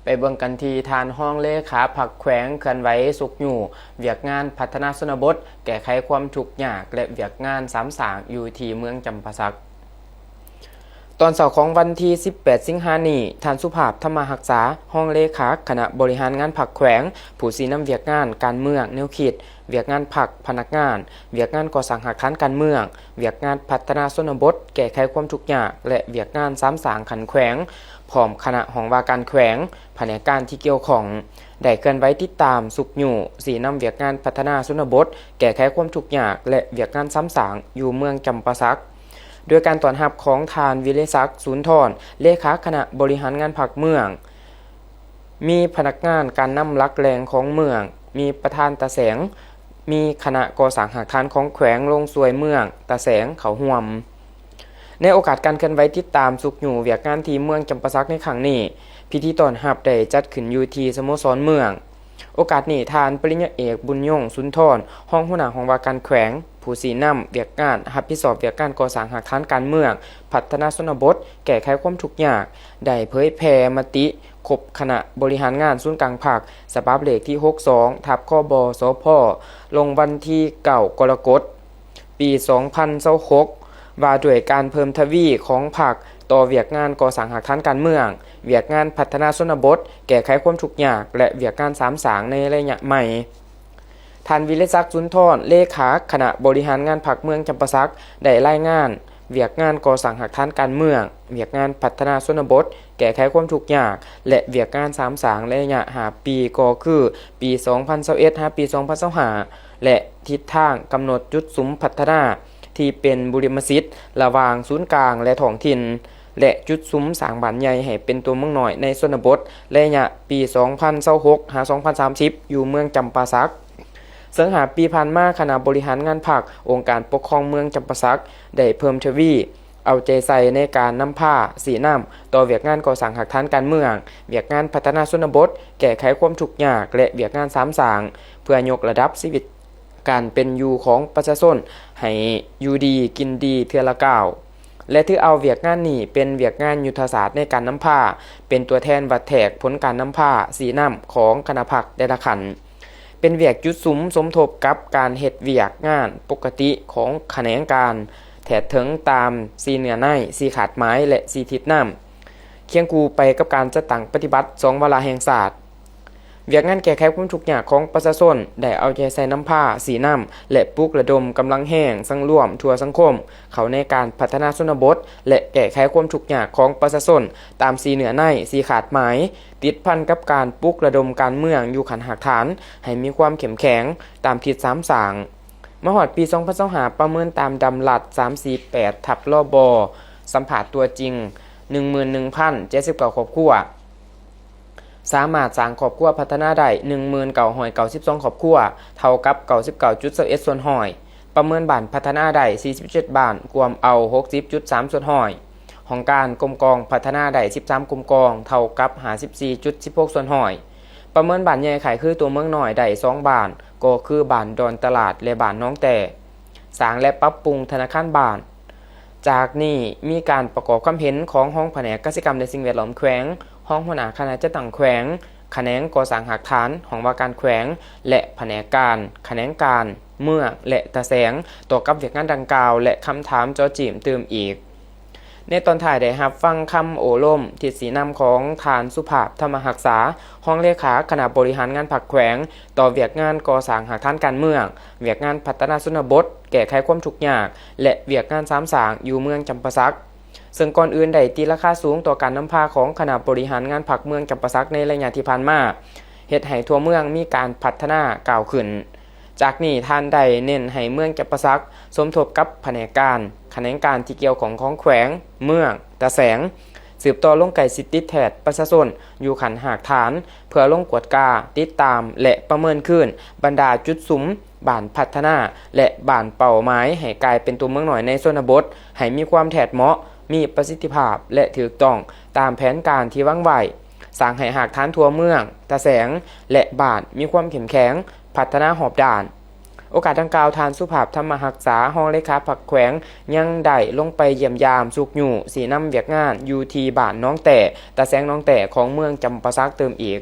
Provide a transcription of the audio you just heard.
ໄປເບິ່ງກັນທີ່ທ່ານຮອງເລຂາພັກແຂວງເຄື່ອນໄຫວຊຸກຍູ້ວຽກງານພັດທະນາຊົນນະບົດ, ແກ້ໄຂຄວາມທຸກຍາກ ແລະ ວຽກງານສາມສ້າງຢູ່ທີ່ເມືອງຈຳປາສັກ. ຕອນເຊົ້າຂອງວັນທີສິບແປດ ສິງຫານີ້, ທ່ານ ສຸພາບ ທຳມະຮັກສາ, ຮອງເລຂາຄະນະບໍລິຫານງານພັກແຂວງ, ຜູ້ຊີ້ນຳວຽກງານການເມືອງ, ແນວຄິດ, ວຽກງານພັກ, ພະນັກງານ, ວຽກງານກໍ່ສ້າງຮາກຖານການເມືອງ, ວຽກງານພັດທະນາຊົນນະບົດ, ແກ້ໄຂຄວາມທຸກຍາກ ແລະ ວຽກງານສາມສ້າງຂັ້ນແຂວງ, ພ້ອມຄະນະຫ້ອງວ່າການແຂວງ, ພະແນກການທີ່ກ່ຽວຂ້ອງ ໄດ້ເຄື່ອນໄຫວຕິດຕາມ, ຊຸກຍູ້, ຊີ້ນຳວຽກງານພັດທະນາຊົນນະບົດ, ແກ້ໄຂຄວາມທຸກຍາກ ແລະ ວຽກງານສາມສ້າງຢູ່ເມືອງຈຳປາສັກ. ໂດຍການຕ້ອນຮັບຂອງທ່ານ ວິເລສັກ ສູນທອນ, ເລຂາຄະນະບໍລິຫານງານພັກເມືອງ, ມີພະນັກງານການນຳຫຼັກແຫຼ່ງຂອງເມືອງ, ມີປະທານຕາແສງ, ມີຄະນະກໍ່ສ້າງຮາກຖານຂອງແຂວງລົງຊ່ວຍເມືອງຕາແສງເຂົ້າຮ່ວມ. ໃນໂອກາດການເຄື່ອນໄຫວຕິດຕາມ, ຊຸກຍູ້, ວຽກງານທີ່ເມືອງຈຳປາສັກໃນຄັ້ງນີ້, ພິທີຕ້ອນຮັບໄດ້ຈັດຂຶ້ນຢູ່ທີ່ສະໂມສອນເມືອງ. ໂອກາດນີ້, ທ່ານ ປະລິນຍາເອກ ບຸນຍົງ ສຸນທອນ, ຮອງຫົວໜ້າຫ້ອງວ່າການແຂວງ, ຜູ້ຊີ້ນຳວຽກງານ, ຮັບຜິດຊອບວຽກງານກໍ່ສ້າງຮາກຖານການເມືອງ, ພັດທະນາຊົນນະບົດ, ແກ້ໄຂຄວາມທຸກຍາກ, ໄດ້ເຜີຍແຜ່ມະຕິຄົບຄະນະບໍລິຫານງານສູນກາງພັກ ສະບັບເລກທີຫົກສອງ ທັບ ຄບ ສພ ລົງວັນທີເກົ້າ ກໍລະກົດ ປີສອງພັນຊາວຫົກ ວ່າດ້ວຍການເພີ່ມທະວີຂອງພັກຕໍ່ວຽກງານກໍ່ສ້າງຮາກຖານການເມືອງ, ວຽກງານພັດທະນາຊົນນະບົດ, ແກ້ໄຂຄວາມທຸກຍາກ ແລະ ວຽກງານສາມສ້າງໃນໄລຍະໃໝ່. ທ່ານ ວິເລສັກ ສຸນທອນ, ເລຂາຄະນະບໍລິຫານງານພັກເມືອງຈຳປາສັກ, ໄດ້ລາຍງານວຽກງານກໍ່ສ້າງຮາກຖານການເມືອງ, ວຽກງານພັດທະນາຊົນນະບົດ, ແກ້ໄຂຄວາມທຸກຍາກ ແລະ ວຽກງານສາມສ້າງໃນໄລຍະຫ້າປີ, ກໍຄື ປີສອງພັນຊາວເອັດ ຫາ ປີສອງພັນຊາວຫ້າ ແລະ ທິດທາງກຳນົດຈຸດສຸມພັດທະນາທີ່ເປັນບຸລິມະສິດລະຫວ່າງສູນກາງ ແລະ ທ້ອງຖິ່ນ ແລະ ຈຸດສຸມສ້າງບ້ານໃຫຍ່ໃຫ້ເປັນຕົວເມືອງນ້ອຍໃນຊົນນະບົດ ໄລຍະປີສອງພັນຊາວຫົກ ຫາ ສອງພັນສາມສິບ ຢູ່ເມືອງຈຳປາສັກ. ເຊິ່ງຫ້າປີຜ່ານມາ, ຄະນະບໍລິຫານງານພັກ, ອົງການປົກຄອງເມືອງຈຳປາສັກ ໄດ້ເພີ່ມທະວີ ເອົາໃຈໃສ່ໃນການນຳພາຊີ້ນຳຕໍ່ວຽກງານກໍ່ສ້າງຮາກຖານການເມືອງ, ວຽກງານພັດທະນາຊົນນະບົດ, ແກ້ໄຂຄວາມທຸກຍາກ ແລະ ວຽກງານສາມສ້າງ ເພື່ອຍົກລະດັບຊີວິດການເປັນຢູ່ຂອງປະຊາຊົນໃຫ້ຢູ່ດີກິນດີເທື່ອລະກ້າວ ແລະ ຖືເອົາວຽກງານນີ້ເປັນວຽກງານຍຸດທະສາດໃນການນຳພາ, ເປັນຕົວແທນວັດແທກຜົນການນຳພາຊີ້ນຳຂອງຄະນະພັກແຕ່ລະຂັ້ນ. ເປັນວຽກຈຸດສຸມສົມທົບກັບການເຮັດວຽກງານປົກກະຕິຂອງຂະແໜງການແທດເຖິງຕາມສີ່ເນື້ອໃນ, ສີ່ຄາດໝາຍ ແລະ ສີ່ທິດນຳ, ຄຽງຄູ່ໄປກັບການຈັດຕັ້ງປະຕິບັດສອງວາລະແຫ່ງຊາດ. ວຽກງານແກ້ໄຂຄວາມທຸກຍາກຂອງປະຊາຊົນໄດ້ເອົາໃຈໃສ່ນຳພາຊີ້ນຳ ແລະ ປຸກລະດົມກຳລັງແຮງສັງລວມທົ່ວສັງຄົມເຂົ້າໃນການພັດທະນາຊົນນະບົດ ແລະ ແກ້ໄຂຄວາມທຸກຍາກຂອງປະຊາຊົນຕາມສີ່ເນື້ອໃນ, ສີ່ຄາດໝາຍ, ຕິດພັນກັບການປຸກລະດົມການເມືອງຢູ່ຂັ້ນຮາກຖານໃຫ້ມີຄວາມເຂັ້ມແຂງຕາມທິດສາມສ້າງ. ມາຮອດປີສອງພັນຊາວຫ້າ ປະເມີນຕາມດຳລັດສາມສີ່ແປດ ທັບ ລບ ສຳພາດຕົວຈິງ ໜຶ່ງໝື່ນໜຶ່ງພັນເຈັດສິບເກົ້າຄອບຄົວ, ສາມາດສ້າງຄອບຄົວພັດທະນາໄດ້ ໜຶ່ງໝື່ນເກົ້າຮ້ອຍເກົ້າສິບສອງຄອບຄົວ, ເທົ່າກັບ ເກົ້າສິບເກົ້າຈຸດຊາວເອັດສ່ວນຮ້ອຍ. ປະເມີນບ້ານພັດທະນາໄດ້ ສີ່ສິບເຈັດບ້ານ, ກວມເອົາ ຫົກສິບຈຸດສາມສ່ວນຮ້ອຍ. ຫ້ອງການກົມກອງພັດທະນາໄດ້ ສິບສາມກົມກອງ, ເທົ່າກັບ ຫ້າສິບສີ່ຈຸດສິບຫົກສ່ວນຮ້ອຍ. ປະເມີນບ້ານໃຫຍ່ຄ້າຍຄືຕົວເມືອງນ້ອຍໄດ້ ສອງບ້ານ, ກໍຄືບ້ານດອນຕະຫຼາດ ແລະ ບ້ານໜອງແຕ້. ສ້າງ ແລະ ປັບປຸງທະນາຄານບ້ານ. ຈາກນີ້ມີການປະກອບຄຳເຫັນຂອງຮອງພະແນກກະສິກຳ ແລະ ສິ່ງແວດລ້ອມແຂວງ, ຮອງຫົວໜ້າຄະນະຈັດຕັ້ງແຂວງ, ຂະແໜງກໍ່ສ້າງຮາກຖານ, ຫ້ອງວ່າການແຂວງ ແລະ ພະແນກການ, ຂະແໜງການເມືອງ ແລະ ຕາແສງ ຕໍ່ກັບວຽກງານດັ່ງກ່າວ ແລະ ຄຳຖາມເຈາະຈີ້ມຕື່ມອີກ. ໃນຕອນທ້າຍໄດ້ຮັບຟັງຄຳໂອ້ລົມທິດຊີ້ນຳຂອງທ່ານ ສຸພາບ ທຳມະຮັກສາ, ຮອງເລຂາຄະນະບໍລິຫານງານພັກແຂວງ, ຕໍ່ວຽກງານກໍ່ສ້າງຮາກຖານການເມືອງ, ວຽກງານພັດທະນາຊົນນະບົດ, ແກ້ໄຂຄວາມທຸກຍາກ ແລະ ວຽກງານສາມສ້າງຢູ່ເມືອງຈຳປາສັກ. ເຊິ່ງກ່ອນອື່ນໄດ້ຕີລາຄາສູງຕໍ່ການນຳພາຂອງຄະນະບໍລິຫານງານພັກເມືອງຈຳປາສັກໃນໄລຍະທີ່ຜ່ານມາ, ເຮັດໃຫ້ທົ່ວເມືອງມີການພັດທະນາກ້າວຂຶ້ນ. ຈາກນີ້ທ່ານໄດ້ເນັ້ນໃຫ້ເມືອງຈຳປາສັກສົມທົບກັບພະແນກການ, ຂະແໜງການທີ່ກ່ຽວຂ້ອງຂອງແຂວງ, ເມືອງ, ຕາແສງ, ສືບຕໍ່ລົງໃກ້ຊິດຕິດແທດປະຊາຊົນຢູ່ຂັ້ນຮາກຖານ ເພື່ອລົງກວດກາ, ຕິດຕາມ ແລະ ປະເມີນຄືນບັນດາຈຸດສຸມ ບ້ານພັດທະນາ ແລະ ບ້ານເປົ້າໝາຍໃຫ້ກາຍເປັນຕົວເມືອງນ້ອຍໃນຊົນນະບົດ ໃຫ້ມີຄວາມແທດເໝາະ, ມີປະສິດທິພາບ ແລະ ຖືກຕ້ອງຕາມແຜນການທີ່ວາງໄວ້, ສ້າງໃຫ້ຮາກຖານທົ່ວເມືອງ, ຕາແສງ ແລະ ບ້ານມີຄວາມເຂັ້ມແຂງ, ພັດທະນາຮອບດ້ານ. ໂອກາດດັ່ງກ່າວ ທ່ານ ສຸພາບ ທຳມະຮັກສາ ຮອງເລຂາພັກແຂວງ ຍັງໄດ້ລົງໄປຢ້ຽມຢາມ ຊຸກຍູ້ຊີ້ນຳວຽກງານ ຢູ່ທີ່ບ້ານໜອງແຕ້ ຕາແສງໜອງແຕ້ ຂອງເມືອງຈຳປາສັກຕື່ມອີກ.